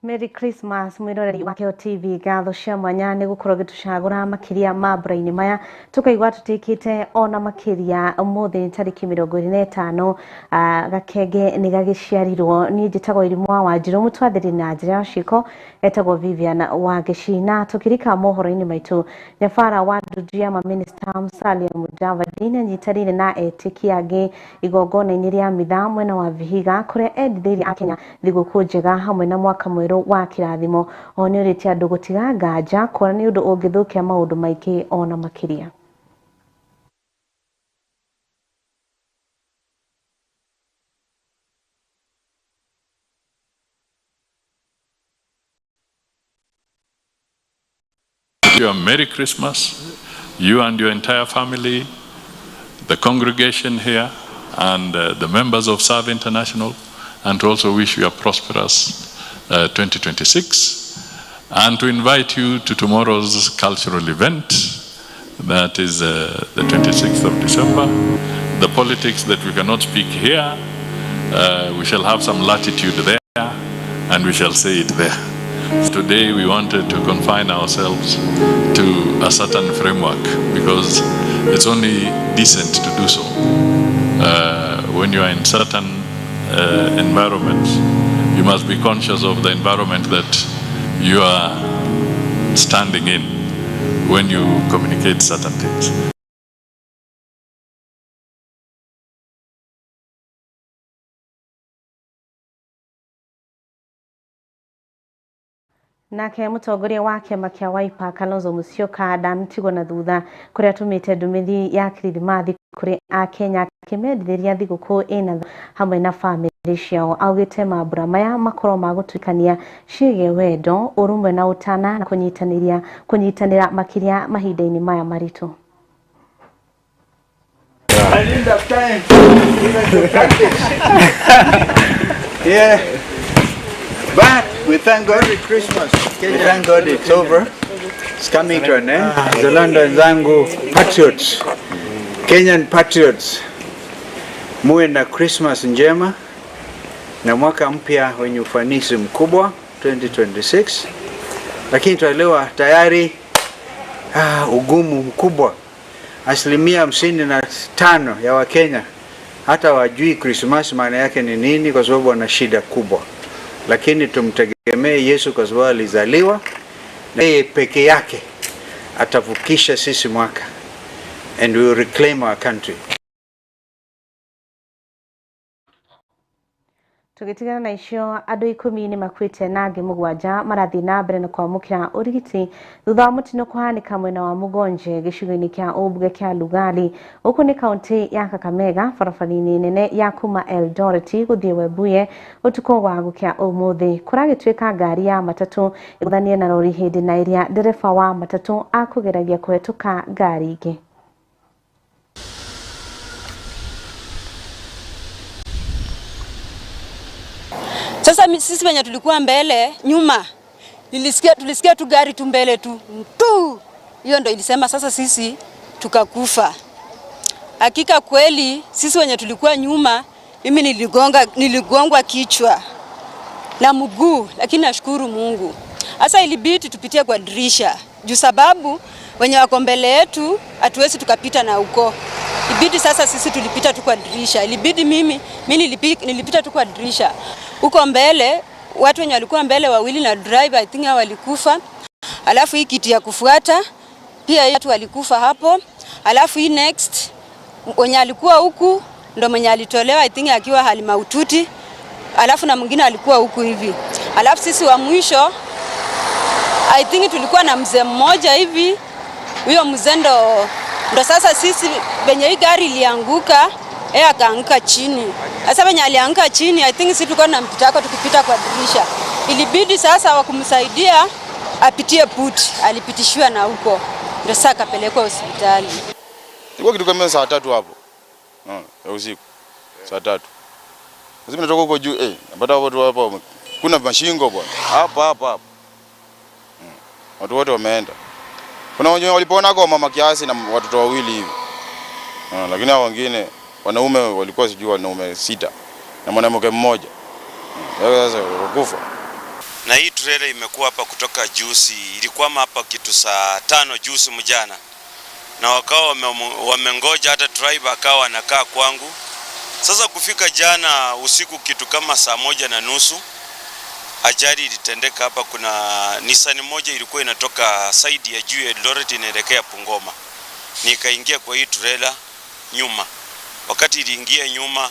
Merry Christmas mwiroreri wa Keo TV. Ngatho cia mwanya nĩ gũkorwo gĩtũcagũra makĩria mambura-inĩ maya tũkaigua tũtĩkĩte ona makĩria. Ũmũthĩ nĩ tarĩki 25, gakenge nĩ gagĩciarirwo. Niĩ njĩtagwo Irimũ wa Wanjirũ, mũtwathĩri na njĩra ya ciĩko etagwo Vivian Wangeci. Na tũkĩrika mohoro-inĩ maitũ, nyabara wa ndundu ya maminista Musalia Mudavadi nĩanyitanĩire na etĩkia angĩ igongona-inĩ rĩa mitha mwena wa Vihiga, kũrĩa endithĩirie akenya thigũkũ njega hamwe na mwaka mwerũ wa kĩrathimo. O nĩ ũrĩtie andũ gũtiga nganja, kuona nĩ ũndũ ũngĩthũkia maũndũ maingĩ ona makĩria. You a Merry Christmas, you and your entire family, the congregation here, and the members of Serve International, and to also wish you a prosperous 2026, and to invite you to tomorrow's cultural event, that is the 26th of December. The politics that we cannot speak here, we shall have some latitude there, and we shall say it there. Today we wanted to confine ourselves to a certain framework because it's only decent to do so. When you are in certain environments, you must be conscious of the environment that you are standing in when you communicate certain things. Nake mũtongoria wa kĩama kĩa Wiper Kalonzo Musyoka ndanatigwo na thutha, kũrĩa atũmĩte ndũmĩrĩri ya kirithimathi kũrĩ akenya akĩmendithĩria thigũkũ ĩna hamwe na bamĩrĩ ciao. Augĩte mambura maya makorwo ma gũtuĩkania ciĩgiĩ wendo, ũrũmwe na ũtana na kũnyitanĩra makĩria mahinda-inĩ maya maritũ. I didn't have time even to practice. Yeah. But we thank God. Merry Christmas. We thank God it's over. It's coming to an end. Wazalendo wenzangu, patriots, Kenyan patriots, muwe na Christmas njema na mwaka mpya wenye ufanisi mkubwa 2026. Lakini tuelewa tayari ugumu mkubwa, 55% ya Wakenya hata wajui Christmas maana yake ni nini, kwa sababu wana shida kubwa. Lakini tumtegemee Yesu kwa sababu alizaliwa na yeye peke yake atavukisha sisi mwaka, and we will reclaim our country. Tũgĩtigana na icio, andũ 10 nĩ makuĩte na angĩ 7 marathiĩ na mbere na kwamũkĩra ũrigiti thutha wa mũtino kũhanĩka mwena wa Mũgonje gĩcigo-inĩ kĩa ũmbunge kĩa Lugari. Gũkũ nĩ kaũntĩ ya Kakamega, barabara-inĩ nene ya kuma Eldoret gũthiĩ Webuye ũtukũ wa gũkĩa ũmũthĩ. Kũragĩtuĩka ngari ya matatũ ĩgũthanie na rori hĩndĩ na ĩrĩa ndereba wa matatũ akũgeragia kũhetũka ngari ingĩ. Sasa sisi wenye tulikuwa mbele nyuma, tulisikia tu gari tu mbele tu tu, hiyo ndo ilisema sasa sisi tukakufa. Hakika kweli sisi wenye tulikuwa nyuma, mimi niligongwa kichwa na mguu, lakini nashukuru Mungu. Sasa ilibidi tupitie kwa dirisha juu sababu wenye wako mbele yetu hatuwezi tukapita na huko. Ibidi sasa sisi tulipita tu kwa dirisha. Ilibidi mimi nilipita tu kwa dirisha. Huko mbele watu wenye walikuwa mbele wawili na driver, I think hao walikufa. Alafu hii kiti ya kufuata pia watu walikufa hapo. Alafu hii next wenye alikuwa huku ndo mwenye alitolewa, I think akiwa hali mahututi. Alafu na mwingine alikuwa huku hivi. Alafu sisi wa mwisho I think tulikuwa na mzee mmoja hivi. Huyo mzee ndo sasa sisi venye hii gari ilianguka, yeye akaanguka chini. Sasa venye alianguka chini, I think sisi tulikuwa tunampita tukipita kwa dirisha. Ilibidi sasa wakumsaidia apitie puti, alipitishiwa na huko. Ndio sasa akapelekwa hospitali. Ilikuwa kitu kama saa 3 hapo. Ya usiku. Saa 3. Sasa natoka huko juu, napata watu hapo kuna mashingo bwana. Hapa hapa hapa. Watu wote wameenda. Kuna wenye walipona kwa mama kiasi na watoto wawili hivi. Lakini hao wengine wanaume walikuwa sijui wanaume 6 na mwanamke mmoja. Sasa walikufa. Na hii trailer imekuwa hapa kutoka juzi, ilikwama hapa kitu saa 5 juzi mjana, na wakawa wamengoja hata driver akawa anakaa kwangu. Sasa kufika jana usiku kitu kama saa 1:30 ajali ilitendeka hapa. Kuna Nissan moja ilikuwa inatoka side ya juu ya Eldoret inaelekea Bungoma, nikaingia kwa hii trailer nyuma. Wakati iliingia nyuma,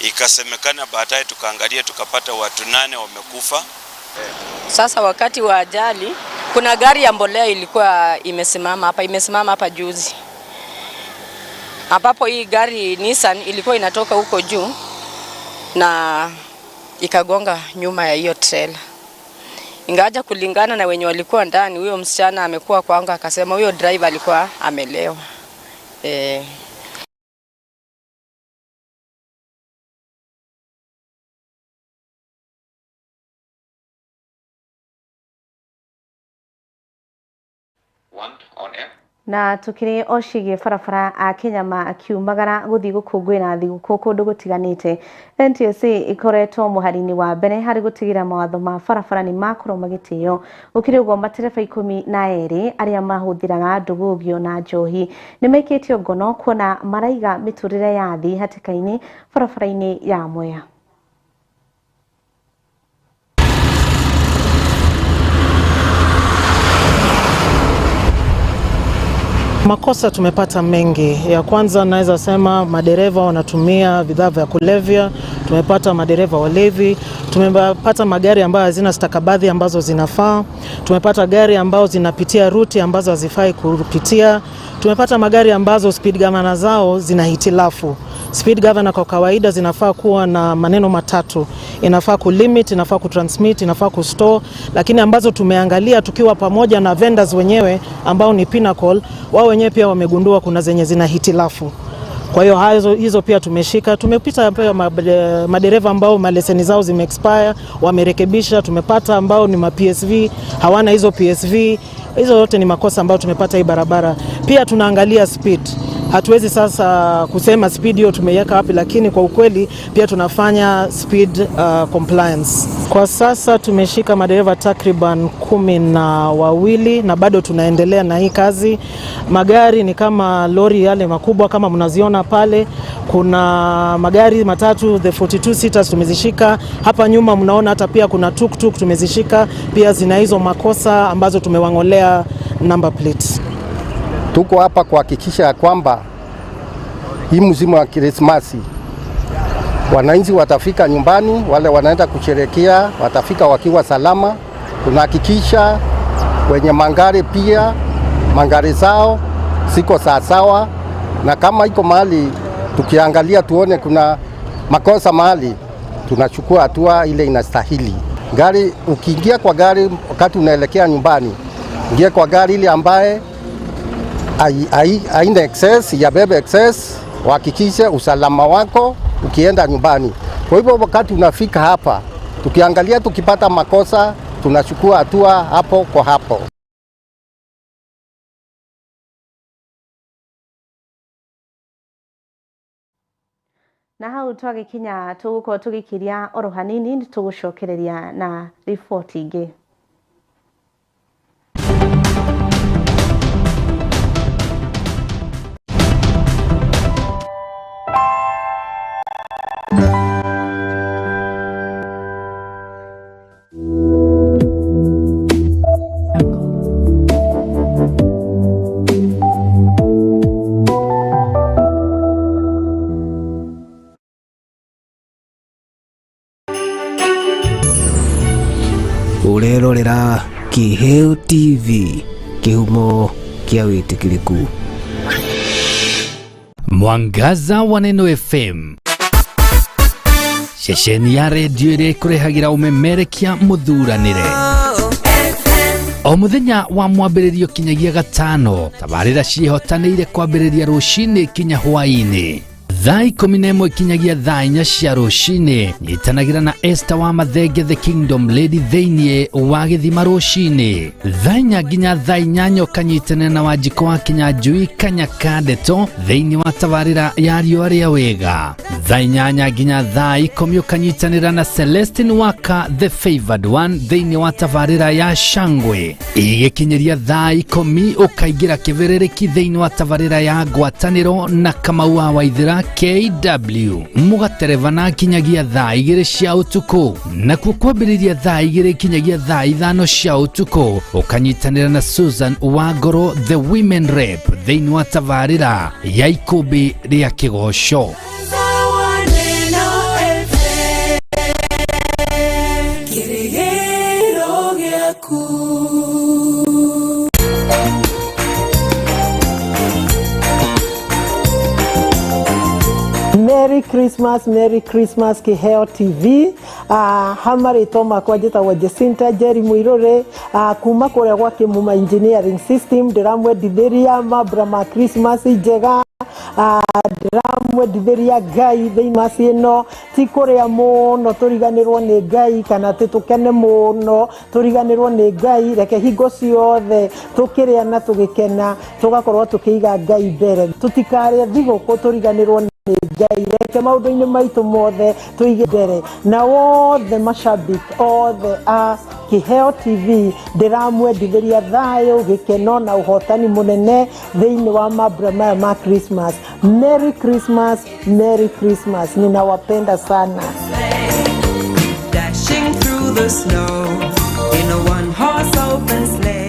ikasemekana baadaye tukaangalia tukapata watu 8 wamekufa. Sasa wakati wa ajali kuna gari ya mbolea ilikuwa imesimama hapa juzi, ambapo hii gari Nissan ilikuwa inatoka huko juu na ikagonga nyuma ya hiyo trailer. Ingawaja kulingana na wenye walikuwa ndani, huyo msichana amekuwa kwangu akasema huyo driver alikuwa amelewa. Na tukiri o ciĩgiĩ barabara akenya makiumagara gũthiĩ gũkũngũĩra thigũkũ kũndũ gũtiganĩte, NTSA ĩkoretwo mũhari-inĩ wa mbere harĩ gũtigĩrĩra mawatho ma barabara nĩ makorwo magĩtĩo. Gũkĩrĩ ũguo, matereba 12 arĩa mahũthĩraga ndũgũgio na njohi nĩ maikĩtio ngono kuona maraiga mĩtũrĩre ya thĩ hatĩka-inĩ barabara-inĩ ya Mwea. Makosa tumepata mengi. Ya kwanza naweza sema madereva wanatumia bidhaa vya kulevya, tumepata madereva walevi, tumepata magari ambayo hazina stakabadhi ambazo zinafaa, tumepata gari ambazo zinapitia ruti ambazo hazifai kupitia, tumepata magari ambazo speed governor zao zina hitilafu. Speed governor kwa kawaida zinafaa kuwa na maneno matatu: inafaa kulimit, inafaa kutransmit, inafaa kustore, lakini ambazo tumeangalia tukiwa pamoja na vendors wenyewe ambao ni Pinnacle, wao wenyewe pia wamegundua kuna zenye zina hitilafu. Kwa hiyo hizo pia tumeshika. Tumepita pia madereva ambao maleseni zao zime expire, wamerekebisha. Tumepata ambao ni ma PSV hawana hizo PSV. Hizo yote ni makosa ambayo tumepata hii barabara. Pia tunaangalia speed. Hatuwezi sasa kusema speed hiyo tumeiweka wapi, lakini kwa ukweli pia tunafanya speed compliance. Kwa sasa tumeshika madereva takriban 12 na bado tunaendelea na hii kazi. Magari ni kama lori yale makubwa kama mnaziona pale, kuna magari matatu the 42 seaters tumezishika. Hapa nyuma mnaona hata pia kuna tuktuk tumezishika, pia zina hizo makosa ambazo tumewangolea number plates. Tuko hapa kuhakikisha ya kwamba hii msimu wa Krismasi wananchi watafika nyumbani, wale wanaenda kusherehekea watafika wakiwa salama. Tunahakikisha wenye mangari pia mangari zao ziko sawasawa, na kama iko mahali tukiangalia tuone kuna makosa mahali, tunachukua hatua ile inastahili. Gari, ukiingia kwa gari wakati unaelekea nyumbani, ingia kwa gari ile ambaye haina excess, yabebe excess, uhakikishe usalama wako ukienda nyumbani. Kwa hivyo wakati unafika hapa, tukiangalia tukipata makosa, tunachukua hatua hapo kwa hapo. Na hau twagĩkinya tũgũkorwo tũgĩkiria oro hanini, nĩ tũgũcokereria na riboti ingĩ. Urerorera Kiheo TV, kihumo kia witikiriku. Mwangaza wa Neno FM, ceceni ya redio ĩrĩa ĩkũrehagĩra ũmemerekia mũthuranĩre o mũthenya wa mwambĩrĩrio kinyagia gatano. Tabarĩra ciĩhotanĩire kwambĩrĩria rũcinĩ kinya hwaĩ-inĩ. Thaa 11 kinyagia thaa 4 cia rũcinĩ. Nyitanagĩra na Esther wa Mathenge the Kingdom Lady thĩinĩ wa gĩthima rũcinĩ. Thaa 4 nginya thaa 8 ũkanyitanĩra na Wanjikũ wa Kinyanjui Kanyaka Ndeto thĩinĩ wa tabarĩra ya riũa rĩa wega. Thaa 8 nginya thaa 10 ũkanyitanĩra na Celestine Waka the Favored One thĩinĩ wa tabarĩra ya Shangwe. Igĩkinyĩria thaa 10 ũkaingĩra kĩbĩrĩrĩki thĩinĩ wa tabarĩra ya ngwatanĩro na Kamau wa Waithĩra KW. Mũgaterebana kinyagia thaa 2 cia ũtukũ. Nakuo kwambĩrĩria thaa 2 kinyagia thaa 5 cia ũtukũ ũkanyitanĩra na Susan Wangoro the Women Rep thĩinĩ wa tabarĩra ya ikũmbĩ rĩa kĩgoco. Merry Christmas, Merry Christmas Kiheo TV. Hamarĩtwa makwa njĩtagwo Jacinta Jerry Muirure, kuma kũrĩa gwa Kĩmuma Engineering System. Ndĩramwendithĩria mambura ma Christmas njega. Ndĩramwendithĩria Ngai thĩinĩ wa ĩno, ti kũrĩa mũno tũriganĩrwo nĩ Ngai kana atĩ tũkene mũno tũriganĩrwo nĩ Ngai. Reke hingo ciothe tũkĩrĩa na tũgĩkena tũgakorwo tũkĩiga Ngai mbere, tũtikarĩe thigũkũ tũriganĩrwo nĩ Ngai. Reke maũndũ-inĩ maitũ mothe tũige mbere. Na wothe mashabiki othe a Kiheo TV, ndĩramwendithĩria thayũ, gĩkeno na ũhotani mũnene thĩinĩ wa mambura maya ma Christmas. Merry Christmas, Merry Christmas, ninawapenda sana. Dashing through the snow in a one-horse open sleigh.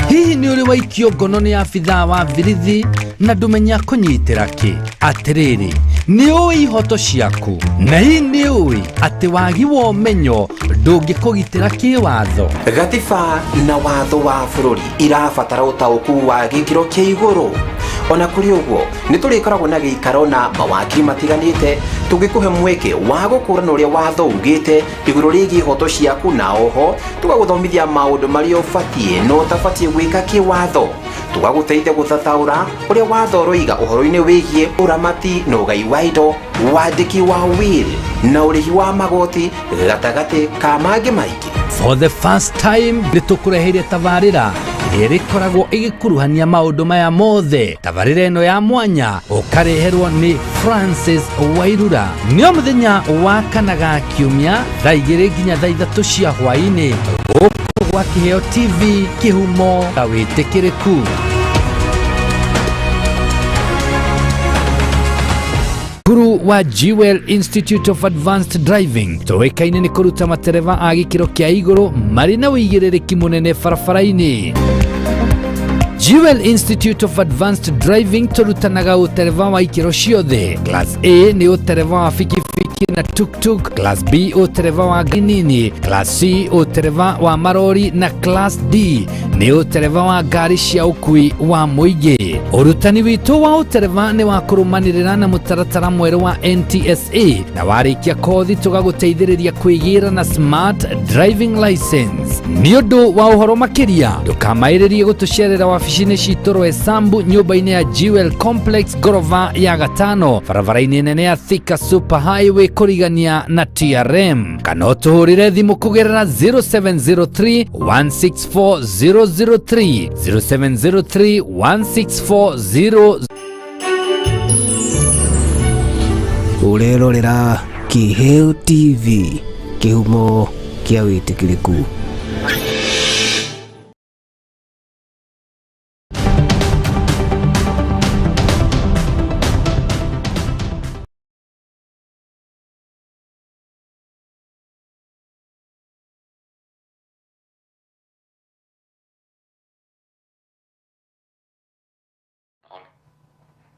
Hihi nĩ ũrĩ waikio ngono nĩ abithaa wa birithi na ndũmenya kũnyitĩra kĩ? Atĩrĩrĩ, nĩ ũĩ ihoto ciaku? Na hihi nĩ ũĩ atĩ wagi wa ũmenyo ndũngĩkũgitĩra kĩwatho? Gatiba na watho wa bũrũri irabatara ũtaũku wa gĩkĩro kĩa igũrũ. Ona kũrĩ ũguo, nĩ tũrĩkoragwo na gĩikaro na mawakiri matiganĩte tũngĩkũhe mweke wa gũkũrana ũrĩa watho ugĩte igũrũ rĩgiĩ ihoto ciaku, na oho tũgagũthomithia maũndũ marĩa ũbatiĩ na ũtabatiĩ gwĩka kĩwatho. Tũgagũteithia gũthathaũra ũrĩa watho ũroiga ũhoro-inĩ wĩgiĩ ũramati na ũgai wa indo, wandĩki wa will na ũrĩhi wa magoti gatagatĩ ka mangĩ maingĩ. For the first time nĩ tũkũreheire tabarĩra ĩrĩa ĩrĩkoragwo ĩgĩkuruhania maũndũ maya mothe. Tabarĩra ĩno ya mwanya ũkareherwo nĩ Francis Wairura nĩ o mũthenya wa kana ga kiumia thaa 2 nginya thaa 3 cia hwaĩ-inĩ gũkũ gwa Kiheo TV, kĩhumo ta wĩtĩkĩrĩku. Cukuru wa Jewel Institute of Advanced Driving tũĩkaine nĩ kũruta matereba a gĩkĩro kĩa igũrũ marĩ na ũigĩrĩrĩki mũnene barabara-inĩ. Jewel Institute of Advanced Driving tũrutanaga ũtereba wa ikĩro ciothe. Class A nĩ ũtereba wa bikibiki na tuk-tuk, Class B ũtereba wa ngari nini, Class C ũtereba wa marori na Class D nĩ ũtereba wa ngari cia ũkui wa mũingĩ. Ũrutani witũ wa ũtereba nĩ wa kũrũmanĩrĩra na mũtaratara mwerũ wa NTSA, na warĩkia kothi tũgagũteithĩrĩria kwĩgĩra na smart driving license. Nĩ ũndũ wa ũhoro makĩria ndũkamaĩrĩrie gũtũcerera wabici-inĩ citũ Roysambu, nyũmba-inĩ ya Jewel Complex, ngorova ya gatano, barabara-inĩ nene ya Thika Super Highway kũrigania na TRM, kana ũtũhũrĩre thimũ kũgerera 0703 164 003, 0703 164 0. Ũrerorera Kiheo TV, kĩhumo kĩa wĩtĩkĩrĩku.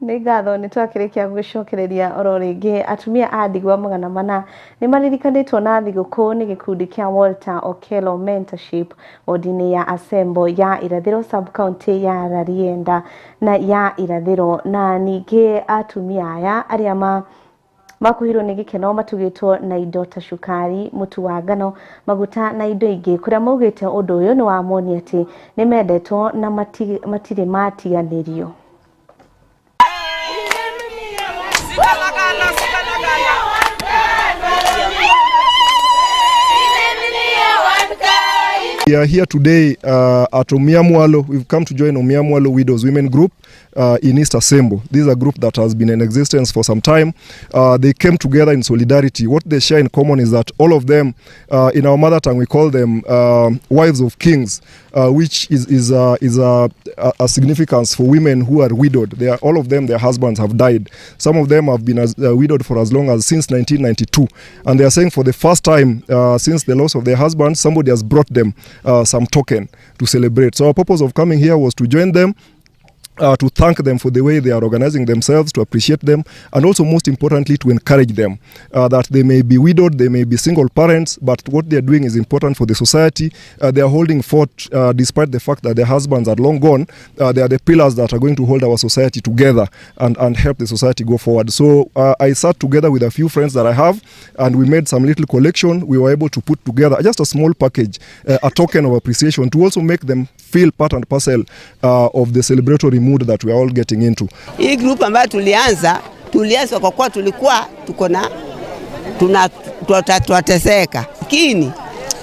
Nĩ ngatho nĩ twakĩrĩkia gũcokereria oro rĩngĩ. Atumia a ndigwa 400 nĩ maririkanĩtwo na thigũkũ nĩ gĩkundi kĩa Walter Okello Mentorship wodi-inĩ ya Asembo ya Irathĩro sub county ya Rarienda na ya Irathĩro. Na ningĩ atumia aya arĩa makuhirwo nĩ gĩkeno matugĩtwo na indo ta cukari, mũtu wa ngano, maguta na indo ingĩ, kũrĩa maugĩte ũndũ ũyũ nĩ wamonia atĩ nĩ mendetwo na matirĩ matiganĩrio. We are here today at Omiamwalo. We've come to join Omiamwalo Widows Women Group in East Asembo. This is a group that has been in existence for some time. They came together in solidarity. What they share in common is that all of them, in our mother tongue, we call them wives of kings, which is a significance for women who are widowed. They are, all of them, their husbands have died. Some of them have been widowed for as long as since 1992. And they are saying for the first time since the loss of their husbands, somebody has brought them some token to celebrate. So our purpose of coming here was to join them, to thank them for the way they are organizing themselves, to appreciate them, and also most importantly to encourage them that they may be widowed, they may be single parents, but what they are doing is important for the society. They are holding forth despite the fact that their husbands are long gone. They are the pillars that are going to hold our society together and help the society go forward. So I sat together with a few friends that I have, and we made some little collection. We were able to put together just a small package, a token of appreciation, to also make them feel part and parcel of the celebratory mood that we are all getting into. Hii group ambayo tulianza kwa kuwa tulikuwa tuko na tunateseka. Lakini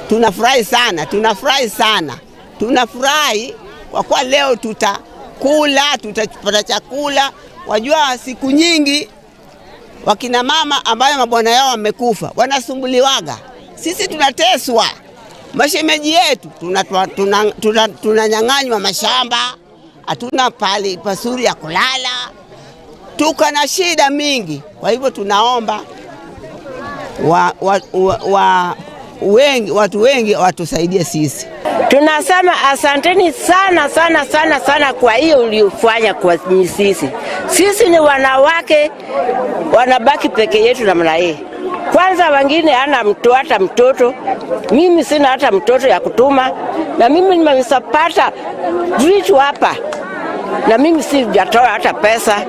tunafurahi sana, tunafurahi sana. Tunafurahi kwa kuwa leo tutakula, tutapata chakula. Wajua siku nyingi wakina mama ambayo mabwana yao wamekufa wanasumbuliwaga. Sisi tunateswa. Mashemeji yetu tunanyang'anywa mashamba. Hatuna pali pasuri ya kulala, tuko na shida mingi. Kwa hivyo tunaomba watu wengi watusaidie sisi. Tunasema asanteni sana sana sana sana kwa hiyo uliofanya kwa sisi. Sisi ni wanawake wanabaki peke yetu namna hii. Kwanza wengine hana mtu hata mtoto, mimi sina hata mtoto ya kutuma, na mimi nimesapata vitu hapa, na mimi sijatoa hata pesa.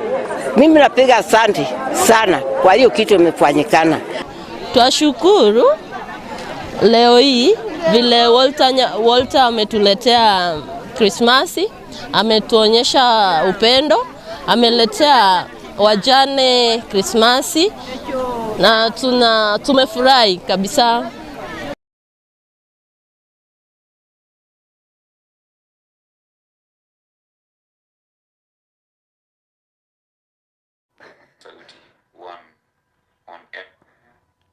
Mimi napiga asante sana kwa hiyo kitu imefanyikana. Twashukuru leo hii vile Walter ametuletea Krismasi, ametuonyesha upendo, ameletea wajane Krismasi, na tumefurahi kabisa.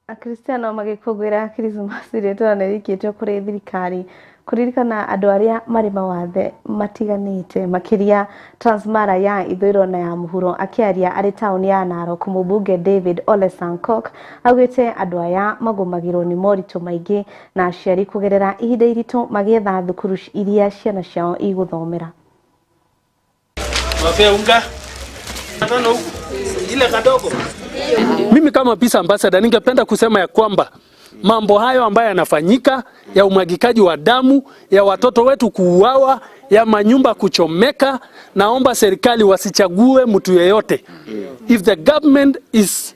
Akristiano magĩkũngũĩra Krismasi rĩtwa nĩrĩikĩtio kũrĩ thirikari kũririkana andũ arĩa marĩ mawathe matiganĩte makĩria Transmara ya ithũĩro na ya mũhuro. Akĩaria arĩ taũni ya Narok, mũmbunge David Ole Sankok augĩte andũ aya magũmagĩrwo nĩ moritũ maingĩ na aciari kũgerera ihinda iritũ magĩetha thukuru iria ciana ciao igũthomera. Mimi kama peace ambassador ningependa kusema ya kwamba mambo hayo ambayo yanafanyika ya umwagikaji wa damu, ya watoto wetu kuuawa, ya manyumba kuchomeka, naomba serikali wasichague mtu yeyote. If the government is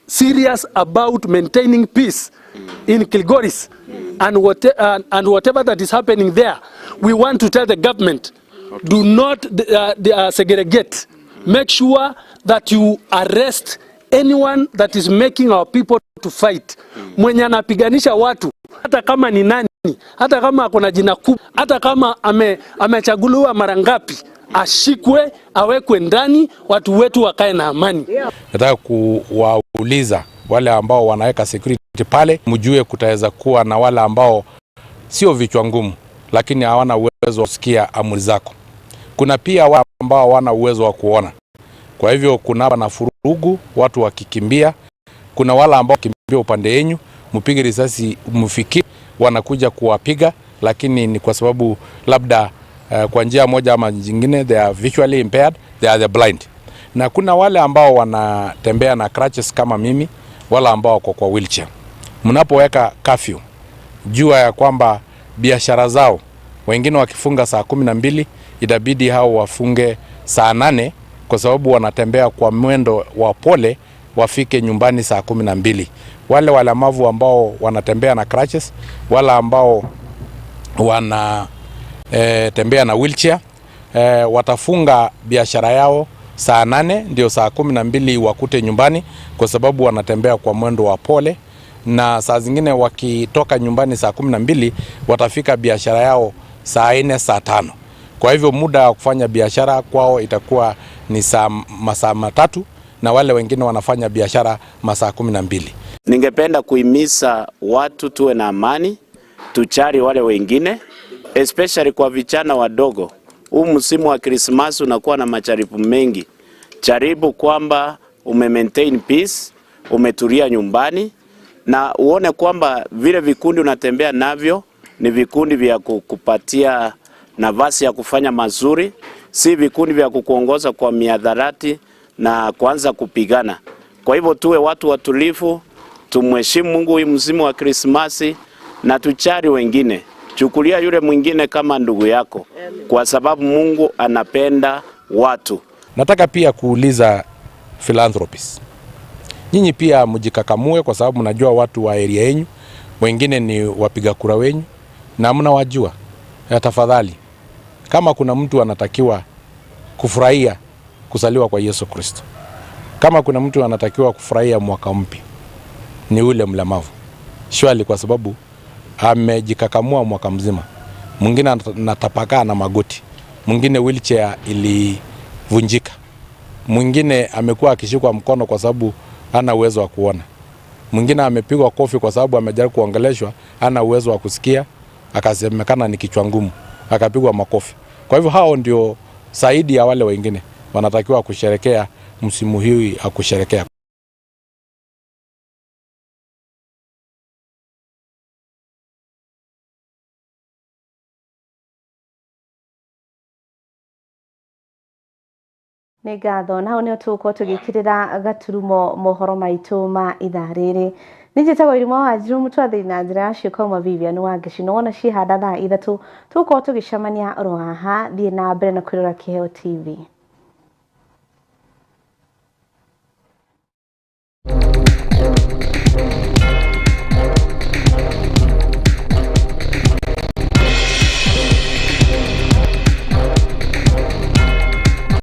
serious about maintaining peace in Kilgoris and whatever that is happening there, we want to tell the government, do not segregate. Make sure that you arrest anyone that is making our people to fight. Mwenye anapiganisha watu, hata kama ni nani, hata kama akona jina kubwa, hata kama amechaguliwa mara ngapi, ashikwe, awekwe ndani, watu wetu wakae na amani. Nataka kuwauliza wale ambao wanaweka security pale, mjue kutaweza kuwa na wale ambao sio vichwa ngumu, lakini hawana uwezo wa kusikia amri zako. Kuna pia wale ambao hawana uwezo wa kuona. Kwa hivyo kuna na furugu, watu wakikimbia. Kuna wale ambao kimbia upande yenyu, mpige risasi mfikie, wanakuja kuwapiga, lakini ni kwa sababu labda kwa njia moja ama nyingine they are visually impaired, they are the blind. Na kuna wale ambao wanatembea na crutches kama mimi, wala ambao wako kwa wheelchair. Mnapoweka curfew, jua ya kwamba biashara zao, wengine wakifunga saa 12, itabidi hao wafunge saa 8 kwa sababu wanatembea kwa mwendo wa pole wafike nyumbani saa 12. Wale walemavu ambao wanatembea na crutches, wale ambao wana tembea na wheelchair, watafunga biashara yao saa 8 ndio saa 12 wakute nyumbani kwa sababu wanatembea kwa mwendo wa pole. na saa zingine wakitoka nyumbani saa 12 watafika biashara yao saa 4 saa 5. Kwa hivyo muda wa kufanya biashara kwao itakuwa ni masaa 3 na wale wengine wanafanya biashara masaa 12. Ningependa kuhimiza watu tuwe na amani, tuchari wale wengine, especially kwa vijana wadogo. Huu msimu wa Krismasi unakuwa na majaribu mengi. Jaribu kwamba ume maintain peace, umetulia nyumbani na uone kwamba vile vikundi unatembea navyo ni vikundi vya kukupatia nafasi ya kufanya mazuri, si vikundi vya kukuongoza kwa miadharati na kuanza kupigana. Kwa hivyo tuwe watu watulivu, tumheshimu Mungu huu msimu wa Krismasi na tuchari wengine. Chukulia yule mwingine kama ndugu yako, kwa sababu Mungu anapenda watu. Nataka pia kuuliza philanthropists, nyinyi pia mjikakamue, kwa sababu mnajua watu wa area yenu, wengine ni wapiga kura wenyu na mnawajua. Tafadhali, kama kuna mtu anatakiwa kufurahia kuzaliwa kwa Yesu Kristo, kama kuna mtu anatakiwa kufurahia mwaka mpya, ni ule mlemavu shwali, kwa sababu amejikakamua mwaka mzima. Mwingine anatapakaa na magoti, mwingine wheelchair ilivunjika, mwingine amekuwa akishikwa mkono kwa sababu hana uwezo wa kuona, mwingine amepigwa kofi kwa sababu amejaribu kuongeleshwa, hana uwezo wa kusikia, akasemekana ni kichwa ngumu, akapigwa makofi. Kwa hivyo hao ndio zaidi ya wale wengine wanatakiwa kusherekea msimu huu, akusherekea. Nĩ ngatho na hau nĩho tũgũkorwo tũgĩkĩrĩra gaturumo mohoro maitũ ma ithaa rĩrĩ. Niĩ njĩtagwo Irima Wanjiru mũtwathĩri na njĩra ya ciĩko ma Vivian Wangeci na wona ciĩhanda thaa 3 tũgũkorwo tũgĩcemania oro haha. Thiĩ na mbere na kwĩrora Kĩheo TV.